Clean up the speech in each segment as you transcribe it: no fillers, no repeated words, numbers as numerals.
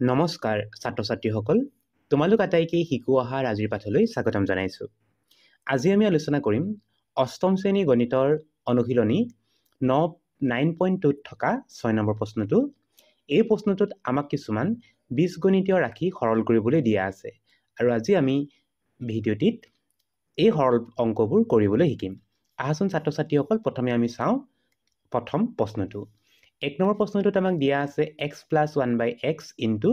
নমস্কাৰ ছাত্ৰ ছাত্ৰীসকল, তোমালোক আটাইকেই শিকো অহাৰ আজিৰ পাঠলৈ স্বাগতম জনাইছোঁ। আজি আমি আলোচনা কৰিম অষ্টম শ্ৰেণী গণিতৰ অনুশীলনী 9.2ত থকা 6 নম্বৰ প্ৰশ্নটো। এই প্ৰশ্নটোত আমাক কিছুমান বীজগণিতীয় ৰাশি সৰল কৰিবলৈ দিয়া আছে আৰু আজি আমি ভিডিঅ'টিত এই সৰল অংকবোৰ কৰিবলৈ শিকিম। আহাচোন ছাত্ৰ ছাত্ৰীসকল, প্ৰথমে আমি চাওঁ প্ৰথম প্ৰশ্নটো। 1 নম্বৰ প্ৰশ্নটোত আমাক দিয়া আছে x plus 1 by x into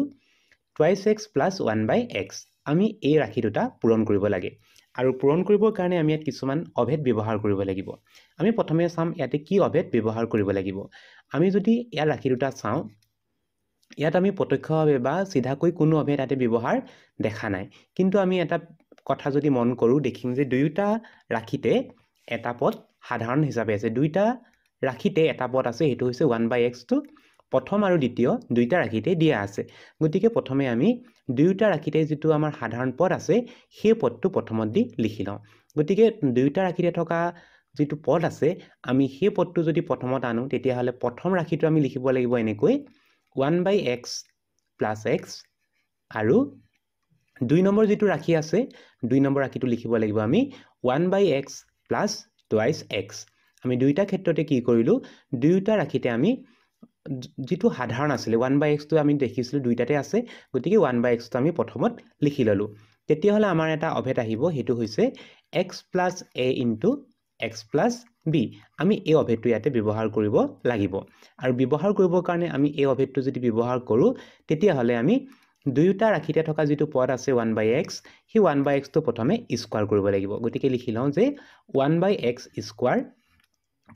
twice x plus 1 by x। আমি এই ৰাশি দুটা পূৰণ কৰিব লাগে আৰু পূৰণ কৰিবৰ কাৰণে আমি ইয়াত কিছুমান অভেদ ব্যৱহাৰ কৰিব লাগিব। আমি প্ৰথমে চাম ইয়াতে কি অভেদ ব্যৱহাৰ কৰিব লাগিব। আমি যদি ইয়াৰ ৰাশি দুটা চাওঁ, ইয়াত আমি প্ৰত্যক্ষভাৱে বা চিধাকৈ কোনো অভেদ ইয়াতে ব্যৱহাৰ দেখা নাই, কিন্তু আমি এটা কথা যদি মন কৰোঁ দেখিম যে দুয়োটা ৰাশিতে এটা পদ সাধাৰণ হিচাপে আছে। দুয়োটা ৰাশিতে এটা পদ আছে, সেইটো হৈছে 1 বাই এক্সটো প্ৰথম আৰু দ্বিতীয় দুয়োটা ৰাশিতে দিয়া আছে। গতিকে প্ৰথমে আমি দুয়োটা ৰাশিতে যিটো আমাৰ সাধাৰণ পদ আছে সেই পদটো প্ৰথমত দি লিখি লওঁ। গতিকে দুয়োটা ৰাশিতে থকা যিটো পদ আছে আমি সেই পদটো যদি প্ৰথমত আনো তেতিয়াহ'লে প্ৰথম ৰাশিটো আমি লিখিব লাগিব এনেকৈ 1 বাই এক্স প্লাছ এক্স, আৰু 2 নম্বৰ যিটো ৰাশি আছে 2 নম্বৰ ৰাশিটো লিখিব লাগিব আমি 1 by x plus twice x. আমি দুয়োটা ক্ষেত্ৰতে কি কৰিলোঁ, দুয়োটা ৰাশিতে আমি যিটো সাধাৰণ আছিলে 1 বাই এক্সটো আমি দেখিছিলোঁ দুইটাতে আছে, গতিকে 1 বাই এক্সটো আমি প্ৰথমত লিখি ল'লোঁ। তেতিয়াহ'লে আমাৰ এটা অভেদ আহিব, সেইটো হৈছে x plus a into x plus b. আমি এই অভেদটো ইয়াতে ব্যৱহাৰ কৰিব লাগিব আৰু ব্যৱহাৰ কৰিবৰ কাৰণে আমি এই অভেদটো যদি ব্যৱহাৰ কৰোঁ তেতিয়াহ'লে আমি দুয়োটা ৰাশিতে থকা যিটো পদ আছে 1 বাই এক্স, সেই 1 বাই এক্সটো প্ৰথমে স্কোৱাৰ কৰিব লাগিব। গতিকে লিখি লওঁ যে 1 বাই এক্স স্কোৱাৰ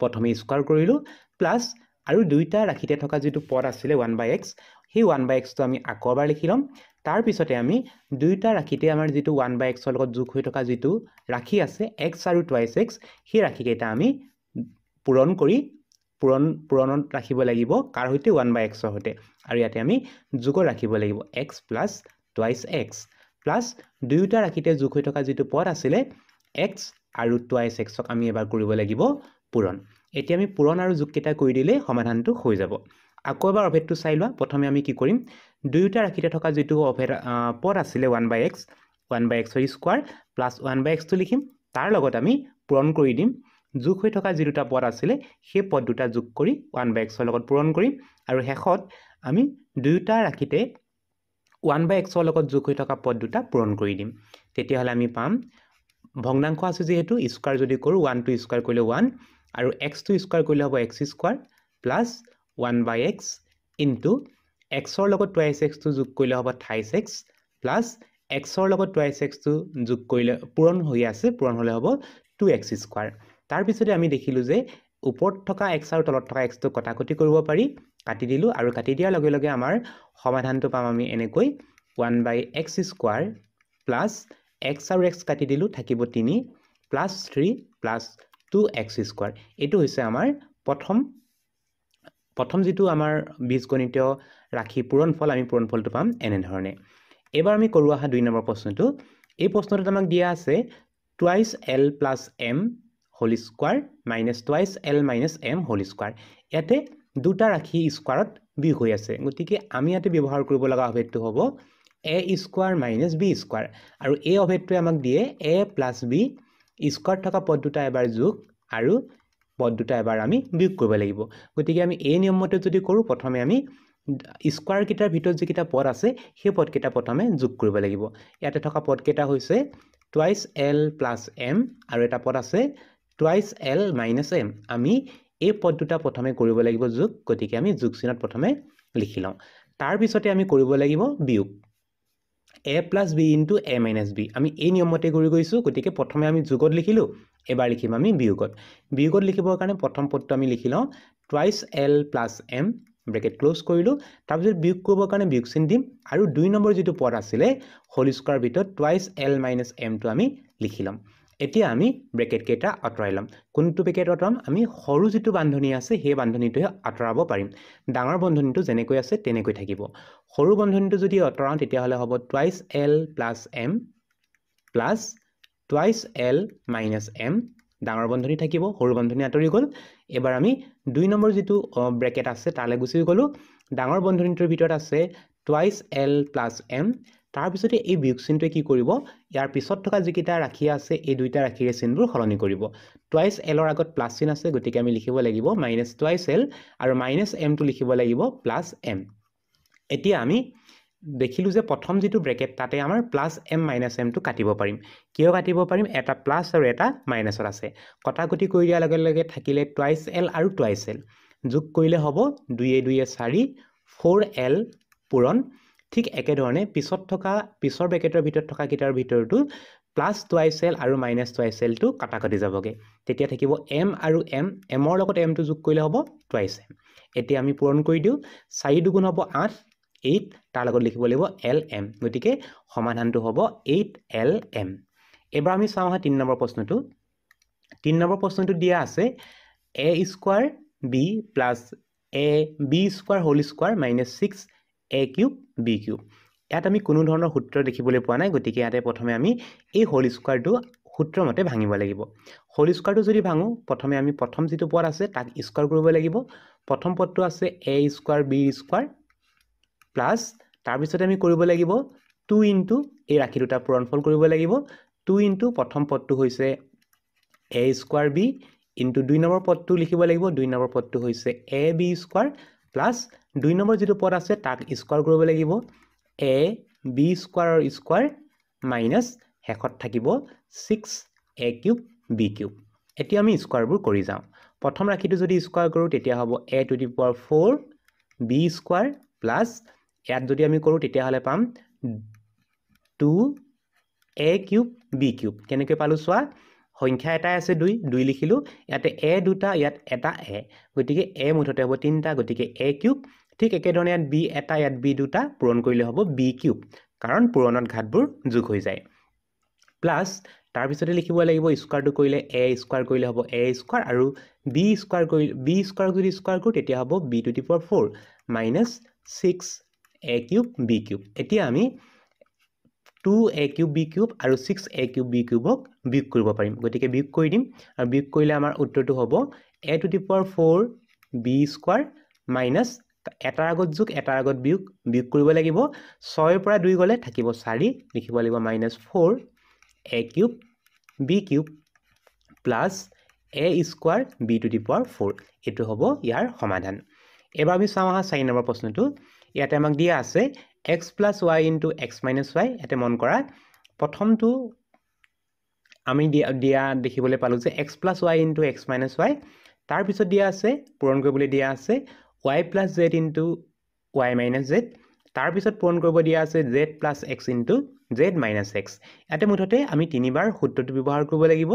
প্ৰথমে স্কোৱাৰ কৰিলোঁ প্লাছ আৰু দুয়োটা ৰাশিতে থকা যিটো পদ আছিলে 1 বাই এক্স, সেই 1 বাই এক্সটো আমি আকৌ এবাৰ লিখি ল'ম। তাৰপিছতে আমি দুয়োটা ৰাশিতে আমাৰ যিটো 1 বাই এক্সৰ লগত যোগ হৈ থকা যিটো ৰাশি আছে এক্স আৰু টুৱাইছ এক্স, সেই ৰাশিকেইটা আমি পূৰণ কৰি পূৰণত ৰাখিব লাগিব কাৰ সৈতে, 1 বাই এক্সৰ সৈতে, আৰু ইয়াতে আমি যোগত ৰাখিব লাগিব x plus twice x plus দুয়োটা ৰাশিতে যোগ হৈ থকা যিটো পদ আছিলে এক্স আৰু টুৱাইছ এক্সক আমি এবাৰ কৰিব লাগিব পূৰণ। এতিয়া আমি পূৰণ আৰু যোগকেইটা কৰি দিলেই সমাধানটো হৈ যাব। আকৌ এবাৰ অভেদটো চাই লোৱা। প্ৰথমে আমি কি কৰিম, দুয়োটা ৰাশিতে থকা যিটো অভেদ পদ আছিলে 1 বাই এক্স, 1 বাই এক্সৰ স্কোৱাৰ প্লাছ 1 বাই এক্সটো লিখিম, তাৰ লগত আমি পূৰণ কৰি দিম যোগ হৈ থকা যি দুটা পদ আছিলে সেই পদ দুটা যোগ কৰি 1 বাই এক্সৰ লগত পূৰণ কৰিম, আৰু শেষত আমি দুয়োটা ৰাশিতে 1 বাই এক্সৰ লগত যোগ হৈ থকা পদ দুটা পূৰণ কৰি দিম। তেতিয়াহ'লে আমি পাম, ভগ্নাংশ আছে যিহেতু স্কোৱাৰ যদি কৰোঁ 1টো স্কোৱাৰ কৰিলে 1 আৰু এক্সটো স্কোৱাৰ কৰিলে হ'ব x square plus 1 by x into এক্সৰ লগত টুৱাইছ এক্সটো যোগ কৰিলে হ'ব থাইছ এক্স প্লাছ এক্সৰ লগত টুৱাইছ এক্সটো যোগ কৰিলে পূৰণ হৈ আছে, পূৰণ হ'লে হ'ব 2 এক্স স্কোৱাৰ। তাৰপিছতে আমি দেখিলোঁ যে ওপৰত থকা এক্স আৰু তলত থকা এক্সটো কটাকটি কৰিব পাৰি, কাটি দিলোঁ আৰু কাটি দিয়াৰ লগে লগে আমাৰ সমাধানটো পাম আমি এনেকৈ 1 by x square plus x আৰু এক্স কাটি দিলোঁ থাকিব 3 প্লাছ 3 প্লাছ 2 এক্স স্কোৱাৰ। এইটো হৈছে আমাৰ প্ৰথম যিটো আমাৰ বীজগণিতীয় ৰাশি পূৰণফল, আমি পূৰণফলটো পাম এনেধৰণে। এইবাৰ আমি কৰোঁ অহা 2 নম্বৰ প্ৰশ্নটো। এই প্ৰশ্নটোত আমাক দিয়া আছে twice l plus m whole square minus twice l minus m whole square. ইয়াতে দুটা ৰাশি স্কোৱাৰত বিয়োগ হৈ আছে, গতিকে আমি ইয়াতে ব্যৱহাৰ কৰিব লগা অভেদটো হ'ব a square minus b square, আৰু এই অভেদটোৱে আমাক দিয়ে এ প্লাছ বি স্কোৱাৰ থকা পদ দুটা এবাৰ যোগ আৰু পদ দুটা এবাৰ আমি বিয়োগ কৰিব লাগিব। গতিকে আমি এই নিয়মমতে যদি কৰোঁ প্ৰথমে আমি স্কোৱাৰকেইটাৰ ভিতৰত যিকেইটা পদ আছে সেই পদকেইটা প্ৰথমে যোগ কৰিব লাগিব। ইয়াতে থকা পদকেইটা হৈছে টুৱাইছ এল প্লাছ এম আৰু এটা পদ আছে টুৱাইছ এল মাইনাছ এম। আমি এই পদ দুটা প্ৰথমে কৰিব লাগিব যোগ, গতিকে আমি যোগ চিহ্নত প্ৰথমে লিখি লওঁ। তাৰপিছতে আমি কৰিব লাগিব বিয়োগ, a plus b into a minus b. আমি এই নিয়মমতে কৰি গৈছোঁ, গতিকে প্ৰথমে আমি যোগত লিখিলোঁ, এবাৰ লিখিম আমি বিয়োগত। বিয়োগত লিখিবৰ কাৰণে প্ৰথম পদটো আমি লিখি লওঁ twice l plus m, bracket close কৰিলোঁ, তাৰপিছত বিয়োগ কৰিবৰ কাৰণে বিয়োগ চিন দিম আৰু 2 নম্বৰ যিটো পদ আছিলে হোল স্কোৱাৰ ভিতৰত টুৱাইছ এল মাইনাছ এমটো আমি লিখি ল'ম। এতিয়া আমি ব্ৰেকেটকেইটা আঁতৰাই ল'ম। কোনটো ব্ৰেকেট আঁতৰাম, আমি সৰু যিটো বান্ধনি আছে সেই বান্ধনিটোহে আঁতৰাব পাৰিম, ডাঙৰ বন্ধনীটো যেনেকৈ আছে তেনেকৈ থাকিব। সৰু বন্ধনীটো যদি আঁতৰাওঁ তেতিয়াহ'লে হ'ব twice l plus m plus twice l minus m, ডাঙৰ বন্ধনী থাকিব, সৰু বন্ধনী আঁতৰি গ'ল। এবাৰ আমি 2 নম্বৰ যিটো ব্ৰেকেট আছে তালৈ গুচি গ'লোঁ। ডাঙৰ বন্ধনীটোৰ ভিতৰত আছে টুৱাইছ এল প্লাছ এম। তাৰপিছতে এই বিয়োগ চিনটোৱে কি কৰিব, ইয়াৰ পিছত থকা যিকেইটা ৰাশি আছে এই দুইটা ৰাশিৰে চিনবোৰ সলনি কৰিব। টুৱাইছ এলৰ আগত প্লাছ চিন আছে, গতিকে আমি লিখিব লাগিব মাইনাছ টুৱাইছ এল আৰু মাইনাছ এমটো লিখিব লাগিব প্লাছ এম। এতিয়া আমি দেখিলোঁ যে প্ৰথম যিটো ব্ৰেকেট তাতে আমাৰ প্লাছ এম মাইনাছ এমটো কাটিব পাৰিম। কিয় কাটিব পাৰিম, এটা প্লাছ আৰু এটা মাইনাছত আছে। কটাকটি কৰি দিয়াৰ লগে লগে থাকিলে টুৱাইছ এল আৰু টুৱাইছ এল, যোগ কৰিলে হ'ব দুয়ে দুয়ে চাৰি, ফ'ৰ এল পূৰণ। ঠিক একেধৰণে পিছত থকা পিছৰ ব্ৰেকেটৰ ভিতৰত থকা কেইটাৰ ভিতৰতো প্লাছ টুৱাইছ এল আৰু মাইনাছ টুৱাইছ এলটো কটাকটি যাবগৈ। তেতিয়া থাকিব এম আৰু এম, এমৰ লগত এমটো যোগ কৰিলে হ'ব টুৱাইছ এম। এতিয়া আমি পূৰণ কৰি দিওঁ, চাৰি দুগুণ হ'ব আঠ, এইট, তাৰ লগত লিখিব লাগিব এল এম, গতিকে সমাধানটো হ'ব এইট এল এম। এবাৰ আমি চাওঁ আহা তিনি নম্বৰ প্ৰশ্নটো। তিনি নম্বৰ প্ৰশ্নটো দিয়া আছে A square B plus A B square whole square minus six A cube B cube. ইয়াত আমি কোনো ধৰণৰ সূত্ৰ দেখিবলৈ পোৱা নাই, গতিকে ইয়াতে প্ৰথমে আমি এই হোল স্কোৱাৰটো সূত্ৰমতে ভাঙিব লাগিব। হোল স্কোৱাৰটো যদি ভাঙোঁ, প্ৰথমে আমি প্ৰথম যিটো পদ আছে তাক স্কোৱাৰ কৰিব লাগিব। প্ৰথম পদটো আছে A square B square plus, তাৰপিছতে আমি কৰিব লাগিব টু ইনটু এই ৰাশি দুটা পূৰণফল কৰিব লাগিব। টু ইনটু প্ৰথম পদটো হৈছে এ স্কোৱাৰ বি ইনটু দুই নম্বৰ পদটো লিখিব লাগিব। দুই নম্বৰ পদটো হৈছে এ বি স্কোৱাৰ প্লাছ দুই নম্বৰ যিটো পদ আছে তাক স্কোৱাৰ কৰিব লাগিব, এ বি স্কোৱাৰৰ স্কোৱাৰ মাইনাছ শেষত থাকিব six A cube B cube. এতিয়া আমি স্কোৱাৰবোৰ কৰি যাওঁ। প্ৰথম ৰাশিটো যদি স্কোৱাৰ কৰোঁ তেতিয়া হ'ব A to the power four B square plus, ইয়াত যদি আমি কৰোঁ তেতিয়াহ'লে পাম two A cube B cube. কেনেকৈ পালোঁ চোৱা, সংখ্যা এটাই আছে দুই, দুই লিখিলোঁ, ইয়াতে এ দুটা, ইয়াত এটা এ, গতিকে এ মুঠতে হ'ব তিনিটা, গতিকে এ কিউব। ঠিক একেধৰণে ইয়াত বি এটা, ইয়াত বি দুটা, পূৰণ কৰিলে হ'ব বি কিউব, কাৰণ পূৰণত ঘাতবোৰ যোগ হৈ যায়। প্লাছ তাৰপিছতে লিখিব লাগিব স্কোৱাৰটো কৰিলে এ স্কোৱাৰ কৰিলে হ'ব এ স্কোৱাৰ আৰু বি স্কোৱাৰ কৰি বি স্কোৱাৰ যদি স্কোৱাৰ কৰোঁ তেতিয়া হ'ব B to the power four minus six A cube B cube. এতিয়া আমি two A cube B cube আৰু ছিক্স এ কিউব বি কিউবক বিয়োগ কৰিব পাৰিম, গতিকে বিয়োগ কৰি দিম আৰু বিয়োগ কৰিলে আমাৰ উত্তৰটো হ'ব A to the power four B square minus এটাৰ আগত যোগ এটাৰ আগত বিয়োগ, বিয়োগ কৰিব লাগিব। ছয়ৰ পৰা দুই গ'লে থাকিব চাৰি, লিখিব লাগিব minus four A cube B cube plus A square B to the power four. এইটো হ'ব ইয়াৰ সমাধান। এবাৰ আমি চাওঁ আহা চাৰি নম্বৰ প্ৰশ্নটো। ইয়াতে আমাক দিয়া আছে X plus Y into X minus Y. ইয়াতে মন কৰা, প্ৰথমটো আমি দিয়া দেখিবলৈ পালোঁ যে X plus Y into X minus Y, তাৰপিছত দিয়া আছে পূৰণ কৰিবলৈ দিয়া আছে Y plus Z into Y minus Z, তাৰপিছত পূৰণ কৰিব দিয়া আছে Z plus X into Z minus X. ইয়াতে মুঠতে আমি তিনিবাৰ সূত্ৰটো ব্যৱহাৰ কৰিব লাগিব।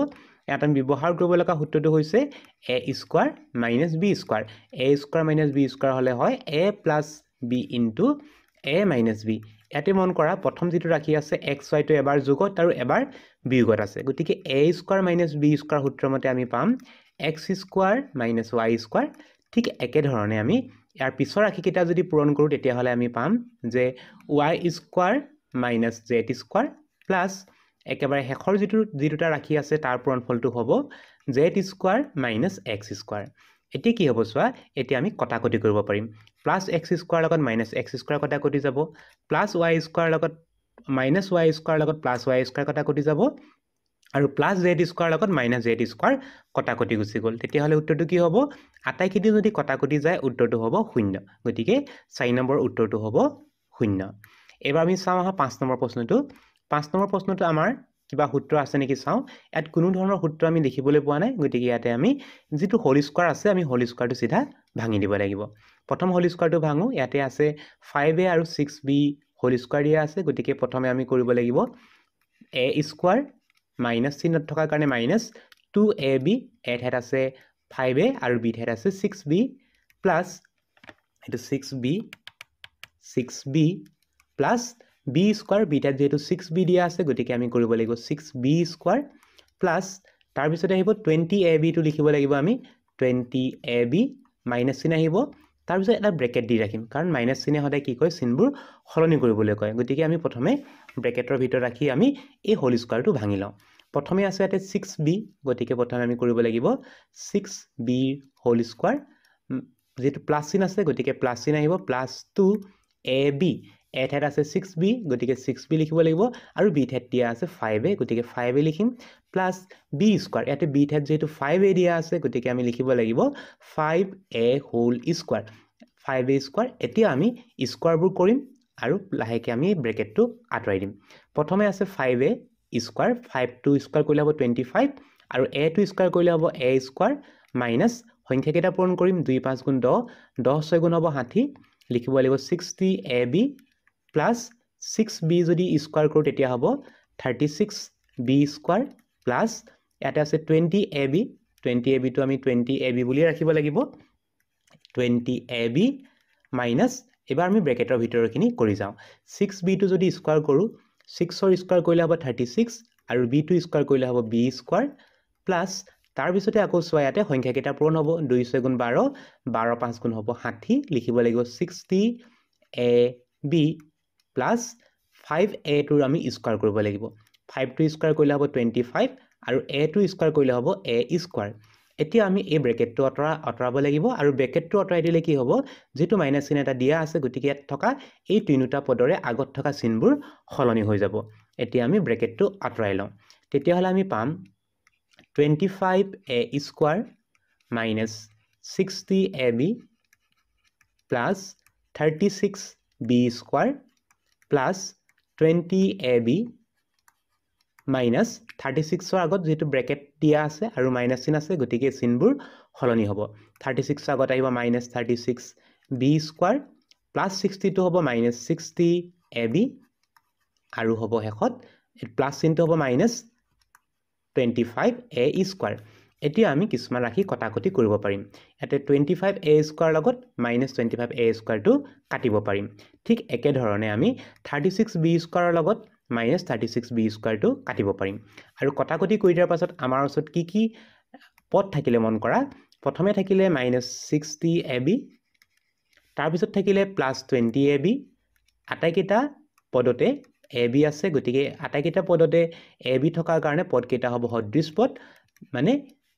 ইয়াত আমি ব্যৱহাৰ কৰিব লগা সূত্ৰটো হৈছে A square minus B square. A square minus B square হ'লে হয় A plus B into A minus B. ইয়াতে মন কৰা, প্ৰথম যিটো ৰাশি আছে এক্স ৱাইটো এবাৰ যোগত আৰু এবাৰ বিয়োগত আছে, গতিকে A square minus B square সূত্ৰমতে আমি পাম X square minus Y square. ঠিক একেধৰণে আমি ইয়াৰ পিছৰ ৰাশিকেইটা যদি পূৰণ কৰোঁ তেতিয়াহ'লে আমি পাম যে Y square minus Z square plus একেবাৰে শেষৰ যি দুটা ৰাশি আছে তাৰ পূৰণফলটো হ'ব Z square minus X square. এতিয়া কি হ'ব চোৱা, এতিয়া আমি কটাকটি কৰিব পাৰিম। প্লাছ এক্স স্কোৱাৰ লগত মাইনাছ এক্স স্কোৱাৰ কটাকটি যাব, প্লাছ ৱাই স্কোৱাৰ লগত মাইনাছ ৱাই স্কোৱাৰ লগত প্লাছ ৱাই স্কোৱাৰ কটাকটি যাব, আৰু প্লাছ জেড স্কোৱাৰ লগত মাইনাছ জেড স্কোৱাৰ কটাকটি গুচি গ'ল। তেতিয়াহ'লে উত্তৰটো কি হ'ব, আটাইখিনি যদি কটাকটি যায় উত্তৰটো হ'ব শূন্য, গতিকে চাৰি নম্বৰ উত্তৰটো হ'ব শূন্য। এইবাৰ আমি চাওঁ আহা পাঁচ নম্বৰ প্ৰশ্নটো। পাঁচ নম্বৰ প্ৰশ্নটো আমাৰ কিবা সূত্ৰ আছে নেকি চাওঁ। ইয়াত কোনো ধৰণৰ সূত্ৰ আমি দেখিবলৈ পোৱা নাই, গতিকে ইয়াতে আমি যিটো হোল স্কোৱাৰ আছে আমি হোল স্কোৱাৰটো চিধা ভাঙি দিব লাগিব। প্ৰথম হোল স্কোৱাৰটো ভাঙো, ইয়াতে আছে ফাইভ এ আৰু ছিক্স বি হোল স্কোৱাৰ দিয়া আছে, গতিকে প্ৰথমে আমি কৰিব লাগিব এ স্কোৱাৰ মাইনাছ চিহ্নত থকাৰ কাৰণে minus two A B, A ঠাইত আছে ফাইভ এ আৰু বি ঠাইত আছে ছিক্স বি প্লাছ এইটো six B plus B square, B ঠাইত যিহেতু ছিক্স বি দিয়া আছে গতিকে আমি কৰিব লাগিব ছিক্স বি স্কোৱাৰ প্লাছ তাৰপিছতে আহিব টুৱেণ্টি এ বিটো লিখিব লাগিব আমি টুৱেণ্টি এ বি মাইনাছ চিন আহিব, তাৰপিছত এটা ব্ৰেকেট দি ৰাখিম, কাৰণ মাইনাছ চিনে সদায় কি কয় চিনবোৰ সলনি কৰিবলৈ কয়, গতিকে আমি প্ৰথমে ব্ৰেকেটৰ ভিতৰত ৰাখি আমি এই হোল স্কোৱাৰটো ভাঙি লওঁ। প্ৰথমে আছে ইয়াতে ছিক্স বি, গতিকে প্ৰথমে আমি কৰিব লাগিব ছিক্স বিৰ হোল স্কোৱাৰ, যিহেতু প্লাছ চিন আছে গতিকে প্লাছ চিন আহিব প্লাছ টু এ বি, এ ঠাইত আছে ছিক্স বি, গতিকে ছিক্স বি লিখিব লাগিব, আৰু বি ঠাইত দিয়া আছে ফাইভ এ, গতিকে ফাইভ এ লিখিম, প্লাছ বি স্কোৱাৰ, ইয়াতে বি ঠাইত যিহেতু ফাইভ এ দিয়া আছে, গতিকে আমি লিখিব লাগিব five a whole square, five a square. এতিয়া আমি স্কোৱাৰবোৰ কৰিম আৰু লাহেকৈ আমি ব্ৰেকেটটো আঁতৰাই দিম। প্ৰথমে আছে ফাইভ এ স্কোৱাৰ, ফাইভটো স্কোৱাৰ কৰিলে হ'ব 25, আৰু এটো স্কোৱাৰ কৰিলে হ'ব এ স্কোৱাৰ মাইনাছ, সংখ্যাকেইটা পূৰণ কৰিম, 2 5 গুণ 10, 10 6 গুণ হ'ব 60, লিখিব লাগিব 60 এ বি প্লাছ 6 বি যদি স্কোৱাৰ কৰোঁ তেতিয়া হ'ব 36 বি স্কোৱাৰ প্লাছ ইয়াতে আছে 20 এ বি, 20 এ বিটো আমি 20 এ বি বুলিয়ে ৰাখিব লাগিব, 20 এ বি মাইনাছ, এইবাৰ আমি ব্ৰেকেটৰ ভিতৰখিনি কৰি যাওঁ। 6 বিটো যদি স্কোৱাৰ কৰোঁ, 6ৰ স্কোৱাৰ কৰিলে হ'ব 36, আৰু বিটো স্কোৱাৰ কৰিলে হ'ব বি স্কোৱাৰ প্লাছ, তাৰপিছতে আকৌ চোৱা ইয়াতে সংখ্যাকেইটা পূৰণ হ'ব, 2 6 গুণ 12, 12 5 গুণ হ'ব 60, লিখিব লাগিব 60 এ বি প্লাছ 5 এটোৰ আমি স্কোৱাৰ কৰিব লাগিব, 5টো স্কোৱাৰ কৰিলে হ'ব 25, আৰু এটো স্কোৱাৰ কৰিলে হ'ব এ স্কোৱাৰ। এতিয়া আমি এই ব্ৰেকেটটো আঁতৰাব লাগিব, আৰু ব্ৰেকেটটো আঁতৰাই দিলে কি হ'ব, যিটো মাইনাছ চিন এটা দিয়া আছে, গতিকে ইয়াত থকা এই তিনিওটা পদৰে আগত থকা চিনবোৰ সলনি হৈ যাব। এতিয়া আমি ব্ৰেকেটটো আঁতৰাই লওঁ, তেতিয়াহ'লে আমি পাম 25 a square minus 60 a b plus 36 b square plus 20 a b minus 36ৰ আগত যিহেতু ব্ৰেকেট দিয়া আছে আৰু মাইনাছ চিন আছে, গতিকে চিনবোৰ সলনি হ'ব। 36ৰ আগত আহিব মাইনাছ 36 বি স্কোৱাৰ প্লাছ 60টো হ'ব মাইনাছ 60 এ বি, আৰু হ'ব শেষত প্লাছ চিনটো হ'ব মাইনাছ 25 এ স্কোৱাৰ। এতিয়া আমি কিছুমান ৰাশি কটাকটি কৰিব পাৰিম। ইয়াতে 25 এ স্কোৱাৰ লগত মাইনাছ 25 এ স্কোৱাৰটো কাটিব পাৰিম। ঠিক একেধৰণে আমি 36 বি স্কোৱাৰৰ লগত মাইনাছ 36 বি স্কোৱাৰটো কাটিব পাৰিম। আৰু কটাকটি কৰি দিয়াৰ পাছত আমাৰ ওচৰত কি কি পদ থাকিলে মন কৰা, প্ৰথমে থাকিলে মাইনাছ 60 এ বি, তাৰপিছত থাকিলে প্লাছ 20 এ বি, আটাইকেইটা পদতে এ বি আছে, গতিকে আটাইকেইটা পদতে এ বি থকাৰ কাৰণে পদকেইটা হ'ব সদৃশ পদ, মানে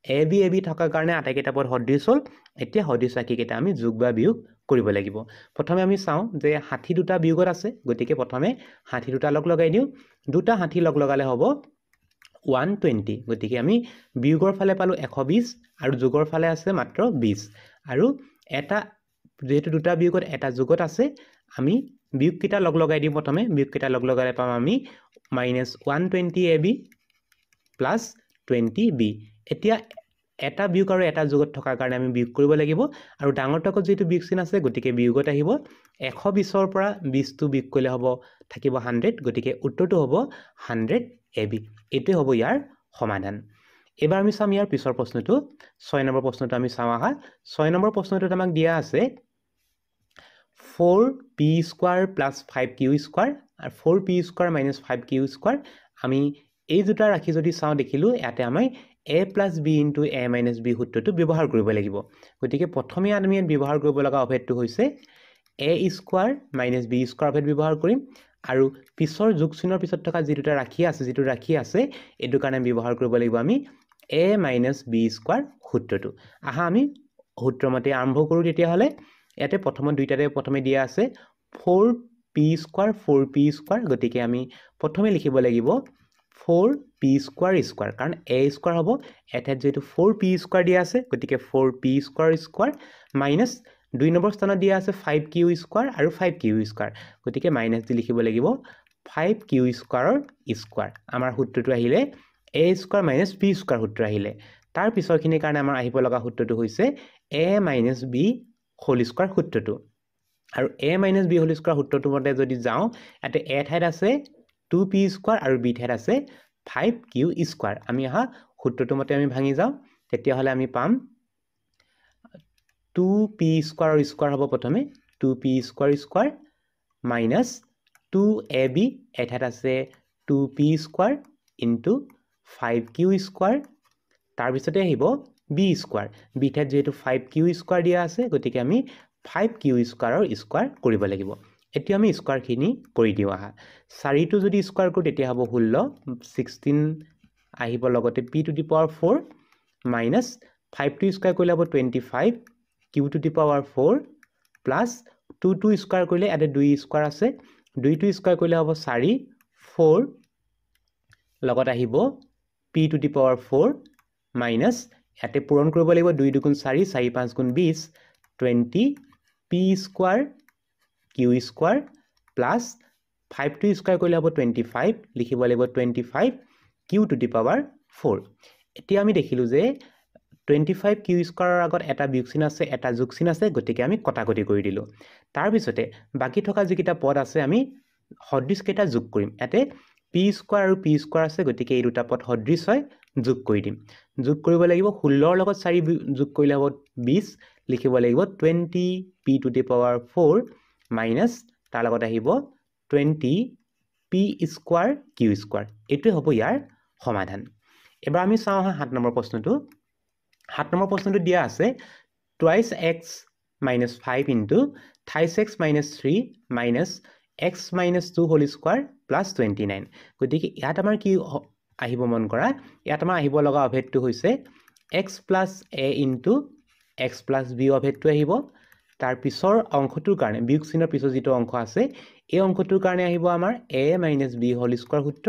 এ বি এ বি থকাৰ কাৰণে আটাইকেইটা পদ সদৃশ হ'ল। এতিয়া সদৃশ ৰাশিকেইটা আমি যোগ বা বিয়োগ কৰিব লাগিব। প্ৰথমে আমি চাওঁ যে 60 দুটা বিয়োগত আছে, গতিকে প্ৰথমে 60 দুটা লগ লগাই দিওঁ। দুটা 60 লগ লগালে হ'ব 120, গতিকে আমি বিয়োগৰ ফালে পালোঁ 120 আৰু যোগৰ ফালে আছে মাত্ৰ 20, আৰু এটা যিহেতু দুটা বিয়োগত এটা যোগত আছে, আমি বিয়োগকেইটা লগ লগাই দিওঁ। প্ৰথমে বিয়োগকেইটা লগ লগালে পাম আমি minus 120 A B plus 20 B. এতিয়া এটা বিয়োগ আৰু এটা যোগত থকাৰ কাৰণে আমি বিয়োগ কৰিব লাগিব, আৰু ডাঙৰটো আগত যিহেতু বিয়োগ চিন আছে, গতিকে বিয়োগত আহিব। 120ৰ পৰা 20টো বিয়োগ কৰিলে হ'ব থাকিব 100, গতিকে উত্তৰটো হ'ব 100 এ বি। এইটোৱে হ'ব ইয়াৰ সমাধান। এইবাৰ আমি চাম ইয়াৰ পিছৰ প্ৰশ্নটো, 6 নম্বৰ প্ৰশ্নটো আমি চাওঁ আহা। 6 নম্বৰ প্ৰশ্নটোত আমাক দিয়া আছে 4 p square plus 5 q square আৰু 4 p square minus 5 q square. আমি এই দুটা ৰাশি যদি চাওঁ, দেখিলোঁ ইয়াতে আমি a plus b into a minus b সূত্ৰটো ব্যৱহাৰ কৰিব লাগিব। গতিকে প্ৰথমে আমি ইয়াত ব্যৱহাৰ কৰিব লগা অভেদটো হৈছে a square minus b square অভেদ ব্যৱহাৰ কৰিম, আৰু পিছৰ যোগ চিনৰ পিছত থকা যি দুটা ৰাশি আছে, যিটো ৰাশি আছে, এইটো কাৰণে ব্যৱহাৰ কৰিব লাগিব আমি a minus b square সূত্ৰটো। আহা আমি সূত্ৰমতে আৰম্ভ কৰোঁ। তেতিয়াহ'লে ইয়াতে প্ৰথমত দুইটাতে প্ৰথমে দিয়া আছে 4 p square 4 p square, গতিকে আমি প্ৰথমে লিখিব লাগিব 4 পি স্কোৱাৰ স্কোৱাৰ, কাৰণ এ স্কোৱাৰ হ'ব, এঠাইত যিহেতু 4 পি স্কোৱাৰ দিয়া আছে, গতিকে 4 P square square minus 2 number স্থানত দিয়া আছে 5 কিউ স্কোৱাৰ আৰু 5 কিউ স্কোৱাৰ, গতিকে মাইনাছ দি লিখিব লাগিব 5 কিউ স্কোৱাৰৰ স্কোৱাৰ। আমাৰ সূত্ৰটো আহিলে a square minus b square সূত্ৰ আহিলে। তাৰ পিছৰখিনিৰ কাৰণে আমাৰ আহিব লগা সূত্ৰটো হৈছে a minus b whole square সূত্ৰটো। আৰু a minus b whole square সূত্ৰটোৰ মতে যদি যাওঁ, ইয়াতে এ ঠাইত আছে 2 পি স্কোৱাৰ আৰু বি ঠাইত আছে 5 কিউ স্কোৱাৰ। আমি অহা সূত্ৰটোৰ মতে আমি ভাঙি যাওঁ, তেতিয়াহ'লে আমি পাম 2 পি স্কোৱাৰৰ স্কোৱাৰ হ'ব প্ৰথমে 2 p square square minus 2 a b, এ ঠাইত আছে 2 p square into 5 q square, তাৰপিছতে আহিব বি স্কোৱাৰ। বি ঠাইত যিহেতু 5 কিউ স্কোৱাৰ দিয়া আছে, গতিকে আমি 5 কিউ স্কোৱাৰৰ স্কোৱাৰ কৰিব লাগিব। এতিয়া আমি স্কোৱাৰখিনি কৰি দিওঁ আহা। 4টো যদি স্কোৱাৰ কৰোঁ তেতিয়া হ'ব 16, 16 আহিব লগতে p to the power 4 minus 5টো square কৰিলে হ'ব 25 q to the power 4 plus 2 2 square কৰিলে ইয়াতে 2 স্কোৱাৰ আছে, দুইটো স্কুৱাৰ কৰিলে হ'ব 4 4 লগত আহিব p to the power 4 minus ইয়াতে পূৰণ কৰিব লাগিব 2 দুগুণ 4 4 5 গুণ 20 20 p square q square plus 5 টো স্কুৱাৰ কৰিলে হ'ব 25 লিখিব লাগিব 25 q to the power 4। এতিয়া আমি দেখিলোঁ যে 25 কিউ স্কোৱাৰৰ আগত এটা বিয়োগ চিন আছে, এটা যোগ চিন আছে, গতিকে আমি কটাকটি কৰি দিলোঁ। তাৰপিছতে বাকী থকা যিকেইটা পদ আছে আমি সদৃশকেইটা যোগ কৰিম। ইয়াতে পি স্কোৱাৰ আৰু পি স্কোৱাৰ আছে, গতিকে এই দুটা পদ সদৃশ হয়, যোগ কৰি দিম। যোগ কৰিব লাগিব 16ৰ লগত 4 যোগ কৰিলে হ'ব 20, লিখিব লাগিব 20 p to the power 4 minus তাৰ লগত আহিব 20 পি স্কোৱাৰ কিউ স্কোৱাৰ। এইটোৱে হ'ব ইয়াৰ সমাধান। এবাৰ আমি চাওঁ আহা 7 নম্বৰ প্ৰশ্নটো। 7 নম্বৰ প্ৰশ্নটো দিয়া আছে twice x minus 5 into thrice x minus 3 minus x minus 2 whole square plus 29। গতিকে ইয়াত আমাৰ কি আহিব মন কৰা, ইয়াত আমাৰ আহিব লগা অভেদটো হৈছে x plus a into x plus b অভেদটো আহিব। তাৰ পিছৰ অংশটোৰ কাৰণে বিয়োগ চিহ্নৰ পিছৰ যিটো অংশ আছে এই অংশটোৰ কাৰণে আহিব আমাৰ a minus b whole square সূত্ৰ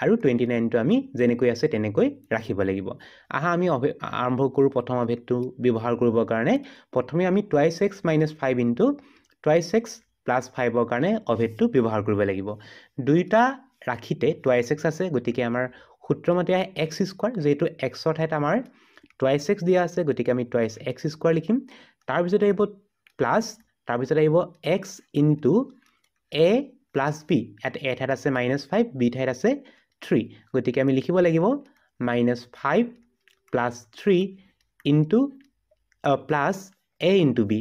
আৰু 29টো আমি যেনেকৈ আছে তেনেকৈ ৰাখিব লাগিব। আহা আমি আৰম্ভ কৰোঁ প্ৰথম অভেদটো ব্যৱহাৰ কৰিবৰ কাৰণে। প্ৰথমে আমি twice x minus 5 into twice x plus 5ৰ কাৰণে অভেদটো ব্যৱহাৰ কৰিব লাগিব। দুয়োটা ৰাখিতে টুৱাইছ এক্স আছে, গতিকে আমাৰ সূত্ৰমতে আহে এক্স স্কোৱাৰ, যিহেতু এক্সৰ ঠাইত আমাৰ টুৱাইছ এক্স দিয়া আছে গতিকে আমি টুৱাইছ এক্স স্কোৱাৰ লিখিম। তাৰপিছত আহিব প্লাছ, তাৰপিছত আহিব x into a plus b, ইয়াত এ ঠাইত আছে মাইনাছ 5, বি ঠাইত আছে 3, গতিকে আমি লিখিব লাগিব minus 5 plus 3 into plus a into b,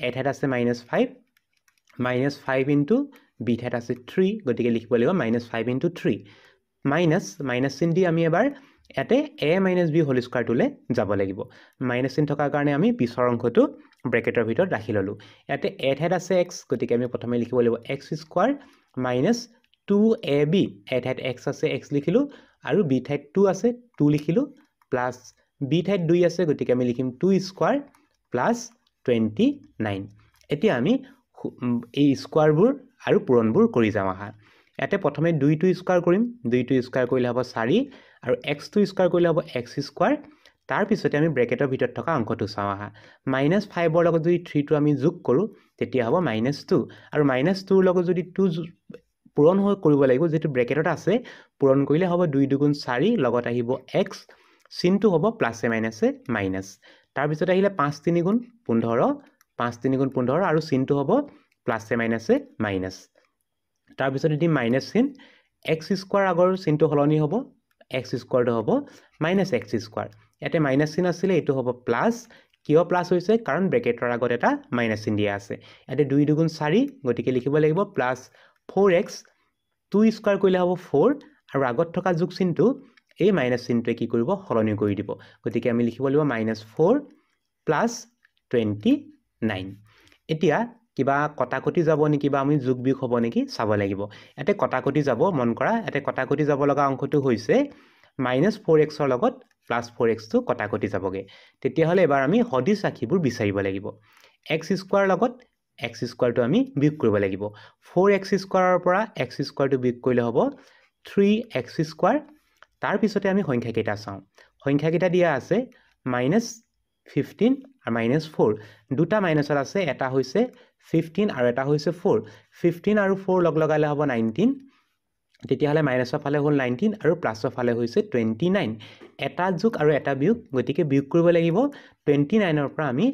a ঠাইত আছে মাইনাছ 5, মাইনাছ 5 ইনটু বি ঠাইত আছে 3, গতিকে লিখিব লাগিব মাইনাছ 5 ইনটু 3 মাইনাছ মাইনাছ চিন দি আমি এবাৰ ইয়াতে এ মাইনাছ বি হোল স্কোৱাৰটোলৈ যাব লাগিব। মাইনাছ চিন থকাৰ কাৰণে আমি পিছৰ অংশটো ব্ৰেকেটৰ ভিতৰত ৰাখি ল'লোঁ। ইয়াতে এ ঠাইত আছে এক্স, গতিকে আমি প্ৰথমে লিখিব লাগিব x square minus 2ab, এ ঠাইত এক্স আছে এক্স লিখিলোঁ আৰু বি ঠাইত 2 আছে 2 লিখিলোঁ, প্লাছ বি ঠাইত 2 আছে গতিকে আমি লিখিম 2 স্কোৱাৰ প্লাছ 29। এতিয়া আমি এই স্কোৱাৰবোৰ আৰু পূৰণবোৰ কৰি যাওঁ আহা। ইয়াতে প্ৰথমে 2টো স্কোৱাৰ কৰিম, 2টো স্কোৱাৰ কৰিলে হ'ব 4 আৰু এক্সটো স্কোৱাৰ কৰিলে হ'ব এক্স স্কোৱাৰ। তাৰপিছতে আমি ব্ৰেকেটৰ ভিতৰত থকা অংশটো চাওঁ আহা। মাইনাছ 5ৰ লগত যদি 3টো আমি যোগ কৰোঁ তেতিয়া হ'ব মাইনাছ 2, আৰু মাইনাছ 2ৰ লগত যদি 2 পূৰণ হৈ কৰিব লাগিব, যিটো ব্ৰেকেটত আছে পূৰণ কৰিলে হ'ব 2 দুগুণ 4 লগত আহিব এক্স, চিনটো হ'ব প্লাছে মাইনাছে মাইনাছ। তাৰপিছত আহিলে 5 3 গুণ 15, 5 3 গুণ 15 আৰু চিনটো হ'ব প্লাছে মাইনাছে মাইনাছ। তাৰপিছত দিম মাইনাছ চিন, এক্স স্কোৱাৰ আগৰ চিনটো সলনি হ'ব, এক্স স্কোৱাৰটো হ'ব মাইনাছ এক্স স্কোৱাৰ। ইয়াতে মাইনাছ চিন আছিলে, এইটো হ'ব প্লাছ। কিয় প্লাছ হৈছে? কাৰণ ব্ৰেকেটৰ আগত এটা মাইনাছ চিন দিয়া আছে। ইয়াতে 2 দুগুণ 4, গতিকে লিখিব লাগিব প্লাছ 4x, 2 square কৰিলে হ'ব 4 আৰু আগত থকা যোগ চিনটো এই মাইনাছ চিনটোৱে কি কৰিব, সলনি কৰি দিব, গতিকে আমি লিখিব লাগিব মাইনাছ 4 প্লাছ 29। এতিয়া কিবা কটাকটি যাব নেকি বা আমি যোগ বিয়োগ হ'ব নেকি চাব লাগিব। ইয়াতে কটাকটি যাব, মন কৰা ইয়াতে কটাকটি যাব লগা অংশটো হৈছে মাইনাছ 4xৰ লগত প্লাছ 4xটো কটাকটি যাবগৈ। তেতিয়াহ'লে এবাৰ আমি সদিশ ৰাশিবোৰ বিচাৰিব লাগিব। এক্স স্কোৱাৰ লগত এক্স স্কোৱাৰটো আমি বিয়োগ কৰিব লাগিব। 4x স্কোৱাৰৰ পৰা এক্স স্কোৱাৰটো বিয়োগ কৰিলে হ'ব 3x square. তাৰপিছতে আমি সংখ্যাকেইটা চাওঁ। সংখ্যাকেইটা দিয়া আছে মাইনাছ 15 আৰু মাইনাছ 4, দুটা মাইনাছত আছে, এটা হৈছে 15 আৰু এটা হৈছে 4। 15 আৰু 4 লগ লগালে হ'ব 19, তেতিয়াহ'লে মাইনাছৰ ফালে হ'ল 19 আৰু প্লাছৰ ফালে হৈছে 29। এটা যোগ আৰু এটা বিয়োগ, গতিকে বিয়োগ কৰিব লাগিব। 29ৰ পৰা আমি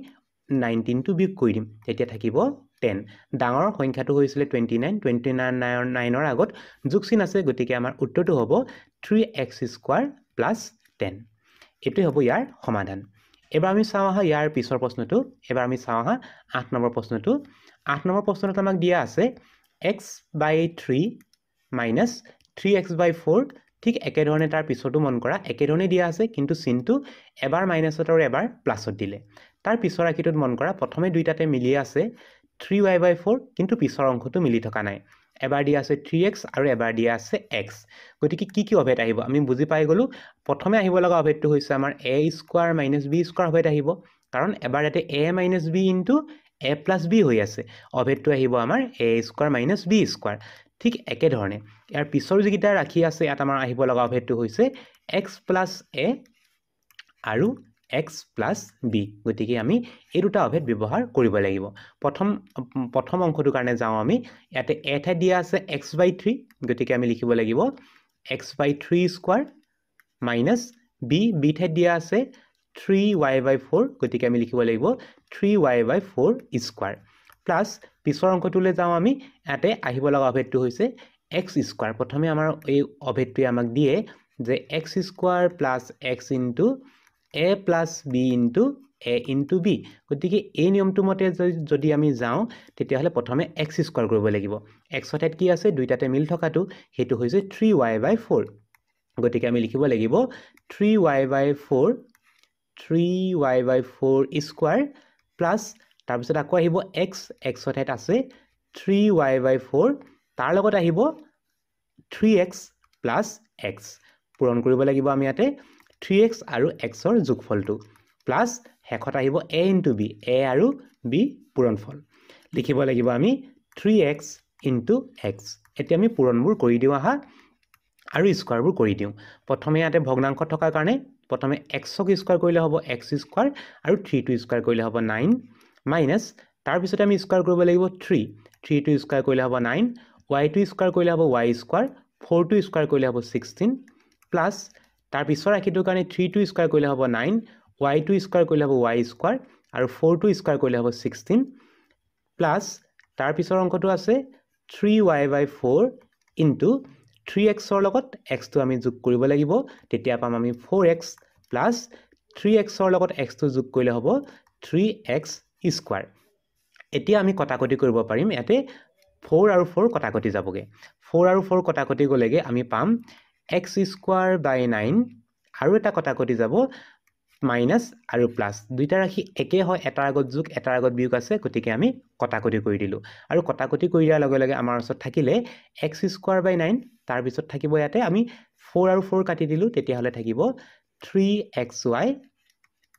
19টো বিয়োগ কৰি দিম, তেতিয়া থাকিব 10। ডাঙৰ সংখ্যাটো হৈছিলে 29, 29ৰ আগত যোগ চিন আছে, গতিকে আমাৰ উত্তৰটো হ'ব 3x square plus 10। এইটোৱে হ'ব ইয়াৰ সমাধান। এবাৰ আমি চাওঁ আহা ইয়াৰ পিছৰ প্ৰশ্নটো। এবাৰ আমি চাওঁ আহা 8 নম্বৰ প্ৰশ্নটো। 8 নম্বৰ প্ৰশ্নটোত আমাক দিয়া আছে x by 3 minus 3x by 4। ঠিক একেধৰণে তাৰ পিছতো মন কৰা একেধৰণে দিয়া আছে, কিন্তু চিনটো এবাৰ মাইনাছত আৰু এবাৰ প্লাছত দিলে। তাৰ পিছৰ ৰাশিটোত মন কৰা প্ৰথমে দুইটাতে মিলি আছে 3y by 4, কিন্তু পিছৰ অংশটো মিলি থকা নাই। এবাৰ দিয়া আছে 3x আৰু এবাৰ দিয়া আছে এক্স। গতিকে কি কি অভেদ আহিব আমি বুজি পাই গ'লোঁ। প্ৰথমে আহিব লগা অভেদটো হৈছে আমাৰ a square minus b square অভেদ আহিব, কাৰণ এবাৰ ইয়াতে a minus b into a plus b হৈ আছে। অভেদটো আহিব আমাৰ a square minus b square. ঠিক একেধৰণে ইয়াৰ পিছৰ যিকেইটা ৰাশি আছে ইয়াত আমাৰ আহিব লগা অভেদটো হৈছে এক্স প্লাছ এ আৰু এক্স প্লাছ বি। গতিকে আমি এই দুটা অভেদ ব্যৱহাৰ কৰিব লাগিব। প্ৰথম অংশটোৰ কাৰণে যাওঁ আমি। ইয়াতে এ ঠাইত দিয়া আছে এক্স বাই থ্ৰী, গতিকে আমি লিখিব লাগিব x by three square minus b, b ঠাইত দিয়া আছে থ্ৰী ৱাই বাই ফ'ৰ, গতিকে আমি লিখিব লাগিব three y by four square plus পিছৰ অংশটোলৈ যাওঁ আমি। ইয়াতে আহিব লগা অভেদটো হৈছে এক্স স্কোৱাৰ। প্ৰথমে আমাৰ এই অভেদটোৱে আমাক দিয়ে যে x square plus x into a plus b into a into b. গতিকে এই নিয়মটোৰ মতে যদি আমি যাওঁ তেতিয়াহ'লে প্ৰথমে এক্স স্কোৱাৰ কৰিব লাগিব। এক্সৰ ঠাইত কি আছে, দুইটাতে মিল থকাটো, সেইটো হৈছে থ্ৰী ৱাই বাই ফ'ৰ। গতিকে আমি লিখিব লাগিব three y by four, three y by four square plus তাৰপিছত আকৌ আহিব এক্স, এক্সৰ ঠাইত আছে থ্ৰী ৱাই বাই ফ'ৰ, তাৰ লগত আহিব থ্ৰী এক্স প্লাছ এক্স। পূৰণ কৰিব লাগিব আমি ইয়াতে থ্ৰী এক্স আৰু এক্সৰ যোগফলটো প্লাছ শেষত আহিব এ ইনটু বি, এ আৰু বি পূৰণফল। লিখিব লাগিব আমি থ্ৰী এক্স ইনটু এক্স। এতিয়া আমি পূৰণবোৰ কৰি দিওঁ আহা আৰু স্কোৱাৰবোৰ কৰি দিওঁ। প্ৰথমে ইয়াতে ভগ্নাংশ থকাৰ কাৰণে প্ৰথমে এক্সক স্কোৱাৰ কৰিলে হ'ব এক্স স্কোৱাৰ আৰু থ্ৰীটো স্কোৱাৰ কৰিলে হ'ব নাইন মাইনাছ তাৰপিছতে আমি স্কোৱাৰ কৰিব লাগিব থ্ৰী, থ্ৰীটো স্কোৱাৰ কৰিলে হ'ব নাইন, ৱাইটো স্কোৱাৰ কৰিলে হ'ব ৱাই স্কোৱাৰ, ফ'ৰটো স্কোৱাৰ কৰিলে হ'ব ছিক্সটিন প্লাছ তাৰ পিছৰ ৰাশিটোৰ কাৰণে থ্ৰীটো স্কোৱাৰ কৰিলে হ'ব নাইন, ৱাইটো স্কোৱাৰ কৰিলে হ'ব ৱাই স্কোৱাৰ আৰু ফ'ৰটো স্কোৱাৰ কৰিলে হ'ব ছিক্সটিন প্লাছ তাৰ পিছৰ অংকটো আছে three y by four into three এক্সৰ লগত এক্সটো আমি যোগ কৰিব লাগিব, তেতিয়া পাম আমি ফ'ৰ এক্স প্লাছ থ্ৰী এক্সৰ লগত এক্সটো যোগ কৰিলে হ'ব থ্ৰী এক্স স্কোৱাৰ। এতিয়া আমি কটাকটি কৰিব পাৰিম। ইয়াতে ফ'ৰ আৰু ফ'ৰ কটাকটি যাবগৈ। ফ'ৰ আৰু ফ'ৰ কটাকটি গ'লেগৈ আমি পাম এক্স স্কোৱাৰ বাই নাইন আৰু এটা কটাকটি যাব মাইনাছ আৰু প্লাছ, দুইটা ৰাশি একে হয়, এটাৰ আগত যোগ এটাৰ আগত বিয়োগ আছে, গতিকে আমি কটাকটি কৰি দিলোঁ। আৰু কটাকটি কৰি দিয়াৰ লগে লগে আমাৰ ওচৰত থাকিলে এক্স স্কোৱাৰ বাই নাইন, তাৰপিছত থাকিব ইয়াতে আমি ফ'ৰ আৰু ফ'ৰ কাটি দিলোঁ, তেতিয়াহ'লে থাকিব three x y